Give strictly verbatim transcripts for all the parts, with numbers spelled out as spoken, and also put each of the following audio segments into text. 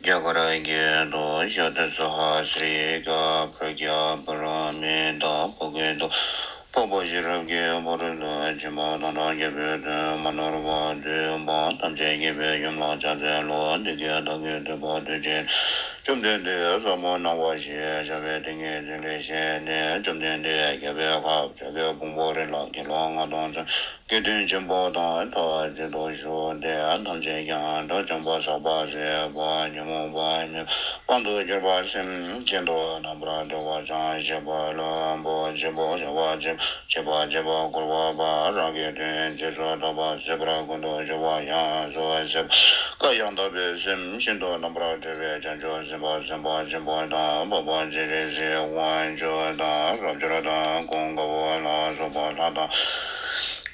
རྒྱ་གར་གྱི་མདོ་ཞབས་བརྟན་སྭཱ་ཧཱ་སི་རི་ཀ་པྲཛྙཱ་པཱ་ར་མི་ཏ་བོ་གི་མདོ། འཕགས་པ་ཤེས་རབ་ཀྱི་ཕ་རོལ་ཏུ་ཕྱིན་པ་དང་། ཐབས་མཁས་པའི་དོན་མ་ནོར་བར་སྟོན་པ། ཐམས་ཅད་མཁྱེན་པའི་ཡུམ་ལ་ཕྱག་འཚལ་ལོ། འདི་སྐད་བདག་གིས་ཐོས་པ་དུས་གཅིག་བཅོམ་ལྡན་འདས་ཟབ་མོ་སྣང་བ་ཞེས་བྱ་བའི་ཏིང་ངེ་འཛིན་ལས་བཞེངས་ནས། བཅོམ་ལྡན་འདས་རྒྱལ་པོའི་ཁབ་བྱ་རྒོད་ཕུང་པོའི་རི་ལ་དགེ་སློང་ལྔ་སྟོང་ཙམ་དགེ་འདུན་ཆེན་པོ་དང་ཐབས་གཅིག་ཏུ་བཞུགས་ཏེ། ཐམས་ཅད་ཀྱང་དགྲ་བཅོམ་པ། ཟག་པ་ཟད་པ། ཉོན་མོངས་པ་མེད་པ། དབང་དུ་གྱུར་པ། སེམས་ཤིན་ཏུ་རྣམ་པར་གྲོལ་བ། བྱང་ཆུབ་ལམ་པོ་ཆེ་བོ། བྱ་བ་ཆེན་པོ། བྱ་བ་ཆེན་པོ་བྱེད་པ་བྱེད་པ་བསྐོར་བ་པ། རང་གི་དོན་རྗེས་སུ་བདག་པ། བཟོད་པར་ཀུན་ཏུ་སྤྱོད་པ། ཡོངས་སུ་ཟད་པ། བཀའ་ཡང་དག་པའི་སེམས་ཤིན་ཏུ་རྣམ་པར་གྲོལ་བའི་བྱང་ཆུབ་སེམས་དཔའ། སེམས་དཔའ་ཆེན་པོ་དང་། འཕགས་པ་སྤྱན་རས་གཟིགས་དབང་ཕྱུག་དང་། རབ་འབྱོར་དང་། ཀུན་དགའ་བོ་ལ་སོགས་པ་ལྷ་དང་།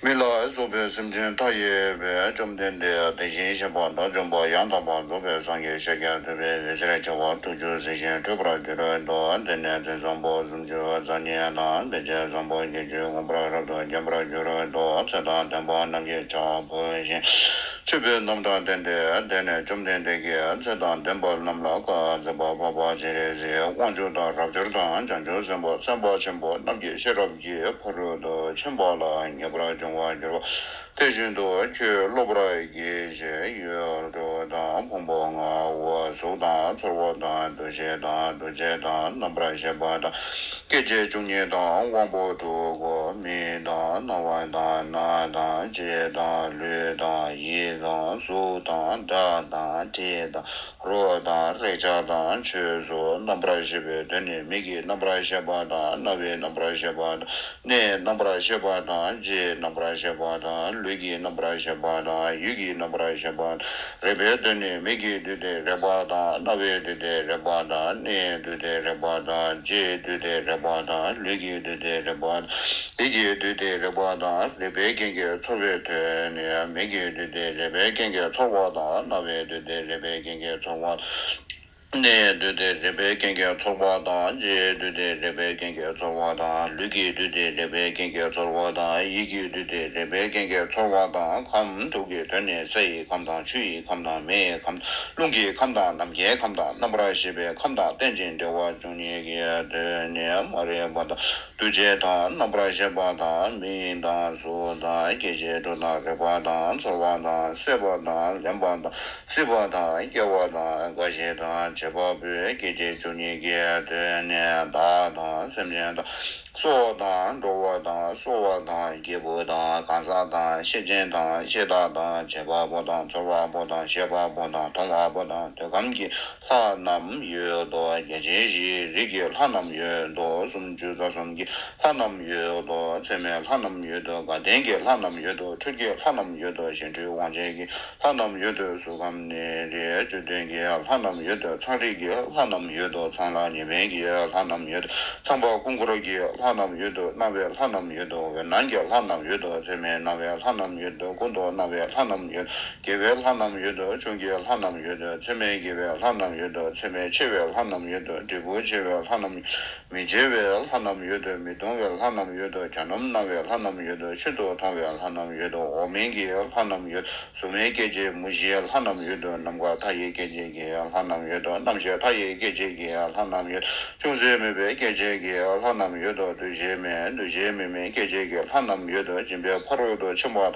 མི་ལ་སོགས་པའི་སེམས་ཅན་མཐའ་ཡས་པའི། བཅོམ་ལྡན་འདས་དེ་བཞིན་གཤེགས་པ་དགྲ་བཅོམ་པ་ཡང་དག་པར་རྫོགས་པའི་སངས་རྒྱས་ཤཱཀྱ་ཐུབ་པའི་འོད་ཟེར་བྱེ་བ་དྲུག་ཅུ་གཟིགས་ཤིང་ཐོས་པར་གྱུར་ཏོ། དེ་ནས་མཚན་བཟང་པོ་སུམ་ཅུ་རྩ་གཉིས་དང་། དཔེ་བྱད་བཟང་པོ་བརྒྱད་ཅུས་མངོན་པར་རབ་ཏུ་བརྒྱན་པར་གྱུར་ཏོ། ཚེ་དང་ལྡན་པ་རྣམས་ཀྱིས་ཕྱག་ཕུལ་ཞིང་མཆོད་པའི་རྣམ་གྲངས་བསྟན་ཏེ། དེ་ནས་བཅོམ་ལྡན་འདས་ཀྱིས་ཚེ་དང་ལྡན་པ་རྣམས་ལ་བཀའ་སྩལ་པ། འཕགས་པ་སྤྱན་རས་གཟིགས་དབང་ཕྱུག་དང་། རབ་འབྱོར་དང་། བྱང་ཆུབ་སེམས་དཔའ་སེམས་དཔའ་ཆེན་པོ་རྣམས་ཀྱི་ཤེས་རབ་ཀྱི་ཕ་རོལ་ཏུ་ཕྱིན་པ་ལ་ངེས་པར་འབྱུང་བར་འགྱུར་བ། དེ་བཞིན་དུ་ཁྱོད་སློབ་པར་གྱིས་ཤིག་ཡུལ་དྲུག་དང་། ཕུང་པོ་ལྔ་པོ། གཟུགས་དང་། ཚོར་བ་དང་། འདུ་ཤེས་དང་། འདུ་བྱེད་དང་། རྣམ་པར་ཤེས་པ་དང་། སྐྱེ་མཆེད་བཅུ་གཉིས་དང་། དབང་པོ་དྲུག་གོ། མིག་དང་། རྣ་བ་དང་། སྣ་དང་། ལྕེ་དང་། ལུས་དང་། ཡིད་དང་། གཟུགས་དང་། སྒྲ་དང་། དྲི་དང་། རོ་དང་། རེག་བྱ་དང་། ཆོས་སོ། རྣམ་པར་ཤེས་པའི་དོན་ནི། མིག་གི་རྣམ་པར་ཤེས་པ་དང་། རྣ་བའི་རྣམ་པར་ཤེས་པ་དང་། སྣའི་རྣམ་པར་ཤེས་པ་དང་། ལྕེའི་རྣམ་པར་ཤེས་པ་དང་། ལུས་ཀྱི་རྣམ་པར་ཤེས་པ་དང་། ཡིད་ཀྱི་རྣམ་པར་ཤེས་པ་དང་། རེག་པའི་དོན་ནི། མིག་གི་འདུས་ཏེ་རེག་པ་དང་། རྣ་བའི་འདུས་ཏེ་རེག་པ་དང་། སྣའི་འདུས་ཏེ་རེག་པ་དང་། ལྕེའི་འདུས་ཏེ་རེག་པ་དང་། ལུས་ཀྱི་འདུས་ཏེ་རེག་པ་དང་། ཡིད་ཀྱི་འདུས་ཏེ་རེག་པ་དང་། རེག་པའི་རྐྱེན་གྱིས་ཚོར་བའི་དོན་ནི། མིག་གི་འདུས་ཏེ་རེག་པའི་རྐྱེན་གྱིས་ཚོར་བ་དང་། རྣ་བའི་འདུས་ཏེ་རེག་པའི་རྐྱེན་གྱིས་ཚོར་བ། སྣའི་འདུས་ཏེ་རེག་པའི་རྐྱེན་གྱིས་ཚོར་བ་དང་། ལྕེའི་འདུས་ཏེ་རེག་པའི་རྐྱེན་གྱིས་ཚོར་བ་དང་། ལུས་ཀྱི་འདུས་ཏེ་རེག་པའི་རྐྱེན་གྱིས་ཚོར་བ་དང་། ཡིད་ཀྱི་འདུས་ཏེ་རེག་པའི་རྐྱེན་གྱིས་ཚོར་བ་དང་། ཁམས་དྲུག་གི་དོན་ནི། ས་ཡི་ཁམས་དང་། ཆུ་ཡི་ཁམས་དང་། མེ་ཡི་ཁམས་དང་། རླུང་གི་ཁམས་དང་། ནམ་མཁའི་ཁམས་དང་། རྣམ་པར་ཤེས་པའི་ཁམས་དང་། རྟེན་ཅིང་འབྲེལ་བ་བཅུ་གཉིས་ཀྱི་དོན་ནི། མ་རིག་པ་དང་། འདུ་བྱེད་དང་། རྣམ་པར་ཤེས་པ་དང་། མིག་དང་། གཟུགས་དང་། སྐྱེ་མཆེད་དྲུག་དང་། རེག་པ་དང་། ཚོར་བ་དང་། སྲེད་པ་དང་། ལེན་པ་དང་། སྲིད་པ་དང་། སྐྱེ་བ་དང་། རྒ་ཤི་དང་། བྱེད་པ་པོའི་སྐྱེ་མཆེད་བཅུ་གཉིས་ཀྱི་དོན་ནི། བདག་དང་། སེམས་ཅན་དང་། སྲོག་དང་། འགྲོ་བ་དང་། གསོ་བ་དང་། སྐྱེས་བུ་དང་། གང་ཟག་དང་། ཤེས་ཅན་དང་། ཤེས་བདག་དང་། བྱེད་པ་པོ་དང་། ཚོར་བ་པོ་དང་། ཤེས་པ་པོ་དང་། མཐོང་བ་པོ་དང་། འདོད་ཁམས་ཀྱི་ལྷ་རྣམས་ཡོད་དོ། བརྒྱ་བྱིན་བཞིའི་རིགས་ཀྱི་ལྷ་རྣམས་ཡོད་དོ། སུམ་ཅུ་རྩ་གསུམ་གྱི་ལྷ་རྣམས་ཡོད་དོ། ཚད་མའི་ལྷ་རྣམས་ཡོད་དོ། དགའ་ལྡན་གྱི་ལྷ་རྣམས་ཡོད་དོ། འཕྲུལ་གྱི་ལྷ་རྣམས་ཡོད་དོ། གཞན་འཕྲུལ་དབང་བྱེད་ཀྱི་ལྷ་རྣམས་ཡོད་དོ། གཟུགས་ཁམས་ནད་རིགས་བཅུ་བདུན་གྱི་ལྷ་རྣམས་ཡོད་དོ། ཚངས་རིས་ཀྱི་ལྷ་རྣམས་ཡོད་དོ། ཚངས་ལ་ཉེ་བའི་གི་ལྷ་རྣམས་ཡོད་དོ། ཚངས་པ་ཀུན་འཁོར་གྱི་ལྷ་རྣམས་ཡོད་དོ། སྣང་བའི་ལྷ་རྣམས་ཡོད་དོ། འོད་སྣང་གི་ལྷ་རྣམས་ཡོད་དོ། ཚད་མེད་སྣང་བའི་ལྷ་རྣམས་ཡོད་དོ། ཀུན་ཏུ་སྣང་བའི་ལྷ་རྣམས་ཡོད་དོ། དགེ་བའི་ལྷ་རྣམས་ཡོད་དོ། ཆོས་ཀྱི་ལྷ་རྣམས་ཡོད་དོ། ཚད་མེད་དགེ་བའི་ལྷ་རྣམས་ཡོད་དོ། ཚད་མེད་ཆེ་བའི་ལྷ་རྣམས་ཡོད་དོ། འབྲས་བུ་ཆེ་བའི་ལྷ་རྣམས་ཡོད་དོ། མི་ཆེ་བའི་ལྷ་རྣམས་ཡོད་དོ། མི་གདུང་བའི་ལྷ་རྣམས་ཡོད་དོ། གྱ་ནོམ་སྣང་བའི་ལྷ་རྣམས་ཡོད་དོ། ཤིན་ཏུ་མཐོང་བའི་ལྷ་རྣམས་ཡོད་དོ། འོག་མིན་གྱི་ལྷ་རྣམས་ཡོད་དོ། གཟུགས་མེད་སྐྱེ་མཆེད་མུ་བཞིའི་ལྷ་རྣམས་ཡོད་དོ། ནམ་མཁའ་མཐའ་ཡས་སྐྱེ་མཆེད་ཀྱི་ལྷ་རྣམས་ཡོད་དོ། རྣམ་ཤེས་མཐའ་ཡས་སྐྱེ་མཆེད་ཀྱི་ལྷ་རྣམས་ཡོད་དོ། ཅུང་ཟད་མེད་པའི་སྐྱེ་མཆེད་ཀྱི་ལྷ་རྣམས་ཡོད་དོ། འདུ་ཤེས་མེད། འདུ་ཤེས་མེད་མིན་སྐྱེ་མཆེད་ཀྱི་ལྷ་རྣམས་ཡོད་དོ། སྦྱིན་པའི་ཕ་རོལ་ཏུ་ཕྱིན་པ།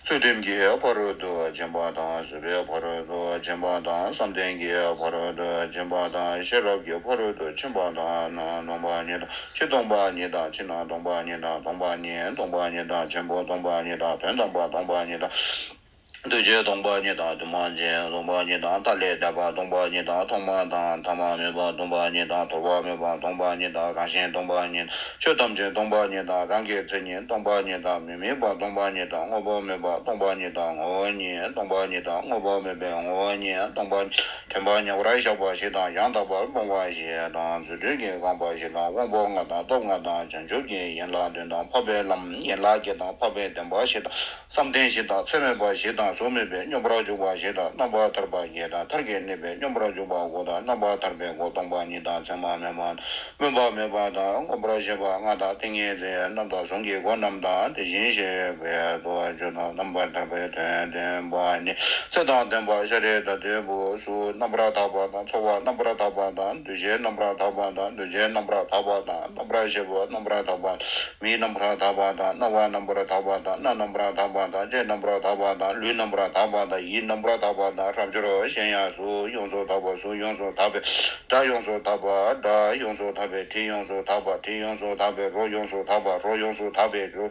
ཚུལ་ཁྲིམས་ཀྱི་ཕ་རོལ་ཏུ་ཕྱིན་པ་དང་། བཟོད་པའི་ཕ་རོལ་ཏུ་ཕྱིན་པ་དང་། བསམ་གཏན་གྱི་ཕ་རོལ་ཏུ་ཕྱིན་པ་དང་། ཤེས་རབ་ཀྱི་ཕ་རོལ་ཏུ་ཕྱིན་པ་དང་། ནང་སྟོང་པ་ཉིད་དང་། ཕྱི་སྟོང་པ་ཉིད་དང་། ཕྱི་ནང་སྟོང་པ་ཉིད་དང་། སྟོང་པ་ཉིད། སྟོང་པ་ཉིད་དང་། ཆེན་པོ་སྟོང་པ་ཉིད་དང་། དོན་དམ་པ་སྟོང་པ་ཉིད་དང་། འདུས་བྱས་སྟོང་པ་ཉིད་དང་། འདུས་མ་བྱས་སྟོང་པ་ཉིད་དང་། མཐའ་ལས་འདས་པ་སྟོང་པ་ཉིད་དང་། ཐོག་མ་དང་ཐ་མ་མེད་པ་སྟོང་པ་ཉིད་དང་། དོར་བ་མེད་པ་སྟོང་པ་ཉིད་དང་། རང་བཞིན་སྟོང་པ་ཉིད། ཆོས་ཐམས་ཅད་སྟོང་པ་ཉིད་དང་། རང་གི་མཚན་ཉིད་སྟོང་པ་ཉིད་དང་། མི་དམིགས་པ་སྟོང་པ་ཉིད་དང་། དངོས་པོ་མེད་པ་སྟོང་པ་ཉིད་དང་། ངོ་བོ་ཉིད་སྟོང་པ་ཉིད་དང་། དངོས་པོ་མེད་པའི་ངོ་བོ་ཉིད་སྟོང་པ་ཉིད། དྲན་པ་ཉེ་བར་བཞག་པ་བཞི་དང་། ཡང་དག་པར་སྤོང་བ་བཞི་དང་། རྫུ་འཕྲུལ་གྱིས་གང་བ་བཞི་དང་། དབང་པོ་ལྔ་དང་། སྟོབས་ལྔ་དང་། བྱང་ཆུབ་ཀྱི་ཡན་ལག་བདུན་དང་། འཕགས་པའི་ལམ་ཡན་ལག་བརྒྱད་དང་། འཕགས་པའི་བདེན་པ་བཞི་དང་། བསམ་གཏན་བཞི་དང་། ཚད་མེད་པ་བཞི་དང་། གཟུགས་མེད་པའི་སྙོམས་པར་འཇུག་པ་བཞི་དང་། རྣམ་པར་ཐར་པ་བརྒྱད་དང་། མཐར་གྱིས་གནས་པའི་སྙོམས་པར་འཇུག་པ་དགུ་དང་། རྣམ་པར་ཐར་པའི་སྒོ་སྟོང་པ་ཉིད་དང་། མཚན་མ་མེད་པ་དང་། སྨོན་པ་མེད་པ་དང་། བསྒོམ་པར་བྱ་བ་ལྔ་དང་། ཏིང་ངེ་འཛིན་རྣམ་དག་གཟུངས་ཀྱི་སྒོ་རྣམས་དང་། དེ་བཞིན་གཤེགས་པའི་རྡོ་རྗེ་དང་། རྣམ་པར་ཐར་པའི་དོན་བསྟན་པ་ནི། ཚེ་དང་ལྡན་པ་ཤཱ་ར་དྭ་ཏིའི་བུ། གཟུགས་རྣམ་པར་དག་པ་དང་། ཚོར་བ་རྣམ་པར་དག་པ་དང་། འདུ་ཤེས་རྣམ་པར་དག་པ་དང་། འདུ་བྱེད་རྣམ་པར་དག་པ་དང་། རྣམ་པར་ཤེས་པ་རྣམ་པར་དག་པ། མིག་རྣམ་པར་དག་པ་དང་། རྣ་བ་རྣམ་པར་དག་པ་དང་། སྣ་རྣམ་པར་དག་པ་དང་། ལྕེ་རྣམ་པར་དག་པ་དང་། ལུས་རྣམ་པར་དག་པ་དང་། ཡིད་རྣམ་པར་དག་པ་དང་། རབ་འབྱོར་གཞན་ཡང་གཟུགས་ཡོངས་སུ་དག་པ། གཟུགས་ཡོངས་སུ་དག་པའི་སྒྲ་ཡོངས་སུ་དག་པ། སྒྲ་ཡོངས་སུ་དག་པའི་དྲི་ཡོངས་སུ་དག་པ། དྲི་ཡོངས་སུ་དག་པའི་རོ་ཡོངས་སུ་དག་པ། རོ་ཡོངས་སུ་དག་པའི་རོ།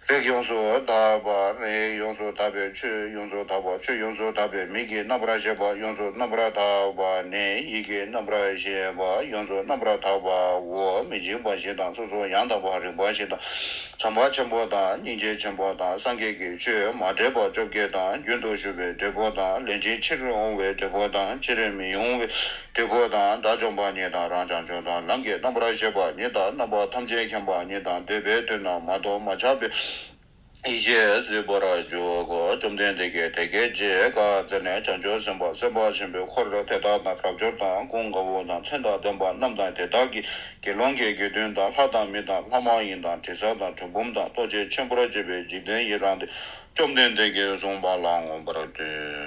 རེག་ཡོངས་སུ་དག་པ། རེག་ཡོངས་སུ་དག་པའི་ཆོས་ཡོངས་སུ་དག་པ། ཆོས་ཡོངས་སུ་དག་པའི་མིག་གི་རྣམ་པར་ཤེས་པ་ཡོངས་སུ་རྣམ་པར་དག་པ་ནི། ཡིད་ཀྱི་རྣམ་པར་ཤེས་པ་ཡོངས་སུ་རྣམ་པར་དག་པའོ། མི་འཇིགས་པ་བཞི་དང་། སོ་སོ་ཡང་དག་པར་རིག་པ་བཞི་དང་། བྱམས་པ་ཆེན་པོ་དང་། སྙིང་རྗེ་ཆེན་པོ་དང་། སངས་རྒྱས་ཀྱི་ཆོས་མ་འདྲེས་པ་བཅོ་བརྒྱད་དང་། རྒྱུན་དུ་ཞུགས་པའི་འབྲས་བུ་དང་། ལན་ཅིག་ཕྱིར་འོང་བའི་འབྲས་བུ་དང་། ཕྱིར་མི་འོང་བའི་འབྲས་བུ་དང་། དགྲ་བཅོམ་པ་ཉིད་དང་། རང་བྱང་ཆུབ་དང་། ལམ་གྱི་རྣམ་པར་ཤེས་པ་ཉིད་དང་། རྣམ་པ་ཐམས་ཅད་མཁྱེན་པ་ཉིད་དང་། འདོད་པའི་དོན་རྣམས་མ་ཐོབ་མ་ཆགས་པའི་ཡེ་ཤེས་གཟིགས་པར་འཇུག་གོ། བཅོམ་ལྡན་འདས་ཀྱིས་དེ་སྐད་ཅེས་བཀའ་སྩལ་ནས། བྱང་ཆུབ་སེམས་དཔའ་སེམས་དཔའ་ཆེན་པོའི་འཁོར་དེ་དག་དང་། རབ་འབྱོར་དང་། ཀུན་དགའ་བོ་དང་། མཚན་དང་ལྡན་པ་རྣམས་དང་། དེ་དག་གི་དགེ་སློང་གི་དགེ་འདུན་དང་། ལྷ་དང་མི་དང་། ལྷ་མ་ཡིན་དང་། དྲི་ཟ་དང་། གྲུལ་བུམ་དང་། ལྟོ་འཕྱེ་ཆེན་པོར་བྱེད་པའི་འཇིག་རྟེན་ཡི་རངས་ཏེ། བཅོམ་ལྡན་འདས་ཀྱིས་གསུངས་པ་ལ་མངོན་པར་བསྟོད།